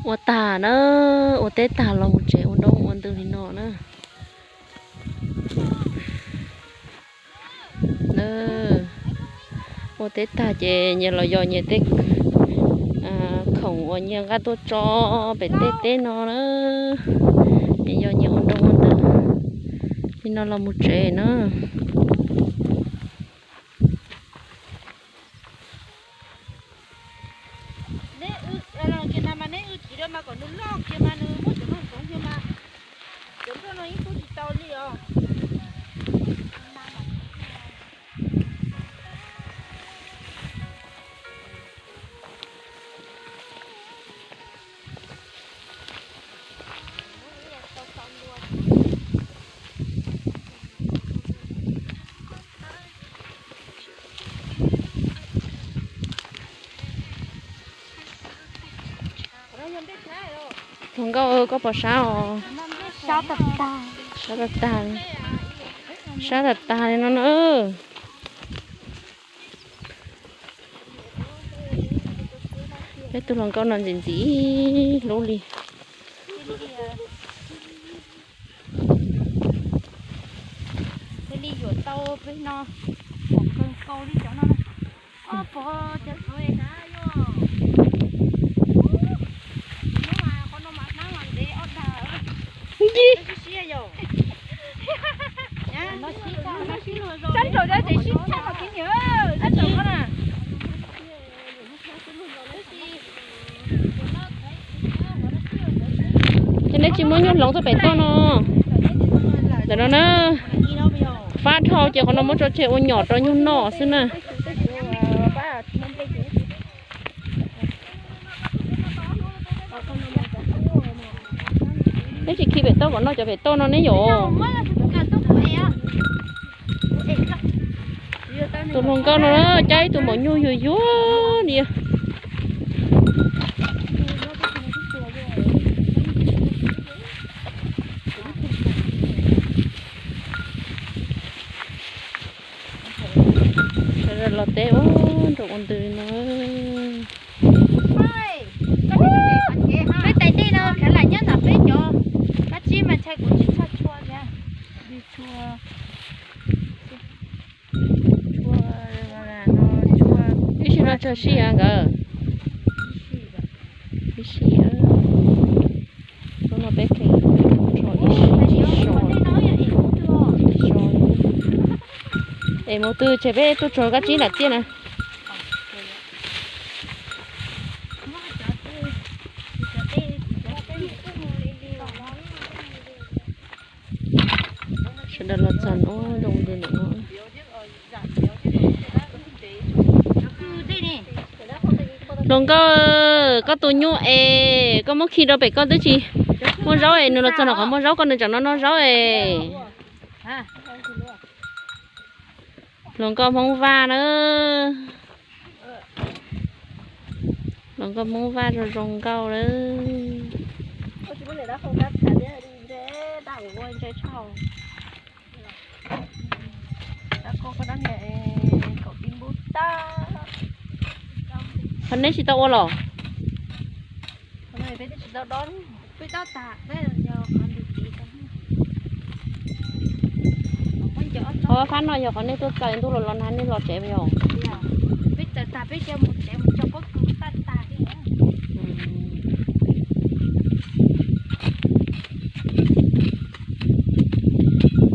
Ua tag na, ua teb tag los mus tsev ua nroo ua ntws li no na. Ua teb tag ces nyias los yos nyias tej khoom uas nyias nqa tuaj tso pem tej teb no na. Nyias yos nyias ua nroo ua ntws li no los mus tsev na. Hluas nkauj, koj puas sab os? Sab tag tag. Sab tag tag. Sab tag tag li no na. Peb tus hluas nkauj no ntxim ntxim hlub li. Li yuav tau peb no, pom kawg nkaus li cov no. Ob pov cov txhuv na yog. Hnub mas qhov no mas hnab mas ntev ob dag. Sab nraud ces sib tshaj los kwv niam, sab nraud ko na. Ces neb tsis muab nyuj hloov tuaj pem toj no. Ntawm no na, fab dhau ces qhov no muab tso tseg ua nyom rau nyuj noj xwb na. Neb tsis khi pem toj kom noj cov pem toj no neb yom. Tus hluas nkauj no cab ib tug maum nyuj yuag yuag li. Sawv daws los teb ua nroo ua ntws no. Peb tais dej no khav lam nyob ntawm peb cov kab tsib mas ntshai kuv tsis tshaj tshua thiab. Ib sij no tsawg sij nkawd? Ib sij. Lub no peb kheev tso ib sij tsis so. Es mus twg ces peb tuaj tsuag kab tsib nram tiaj na. Sawv daws los txog no zoo li ntawm no. Hluas nkauj, koj tus nyuj es koj muab khi rau pem koj twb tsis muaj zaub es nws los txog no qhov muaj zaub koj nws tseem no noj zaub es. Hluas nkauj Hmoob Vaj na. Hluas nkauj Hmoob Vaj zoo zoo nkauj lawm. Qhov neb tsis tau ua los? Qhov fab no yog qhov nej tuaj txais ntuj los los nag nej los tsev yog?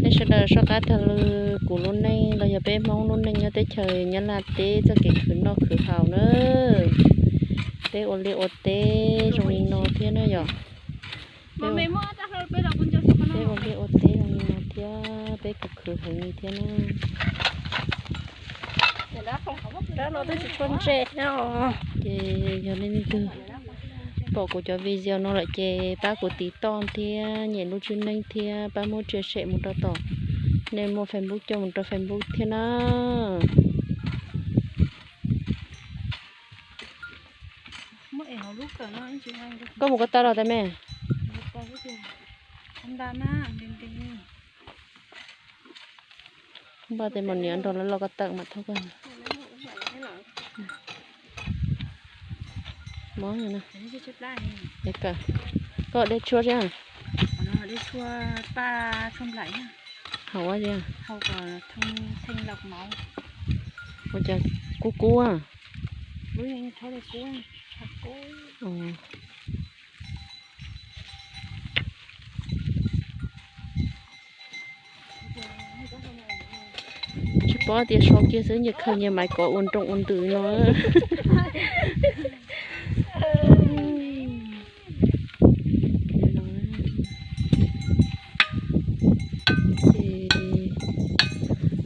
Peb sawv daws soj qab tag lw kuv lub neej los yog peb Hmoob lub neej nyob teb chaws Nyab Laj teb txoj kev khwv noj khwv haus na. Peb ua liaj ua teb zoo li no thiab na yom. Peb ua liaj ua teb zoo li no thiab peb kuj khwv heev li thiab na. Ces yog nej leej twg pom kuv cov video no lawm ces pab kuv tiv toj thiab nyem lub tswb neej thiab pab muab tsia sem mus rau tom nej muaj Facebook coj mus rau Facebook thiab na. Koj mus ko taw los tas me? Npaj tes mos niam nrog lawv los ko taw mas thauj koj. Mob no. Koj dej tshuaj thiab? Haus ua li. Ua cas kub kub. Tsis paub tias so kiag xwb nyias khaws nyias maiv kov ua nroo ua ntws no.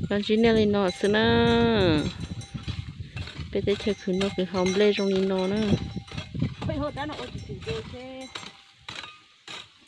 Los ntsib nej li no xwb na. Peb teb chaws khwv noj khwv haus nplej zoo li no na.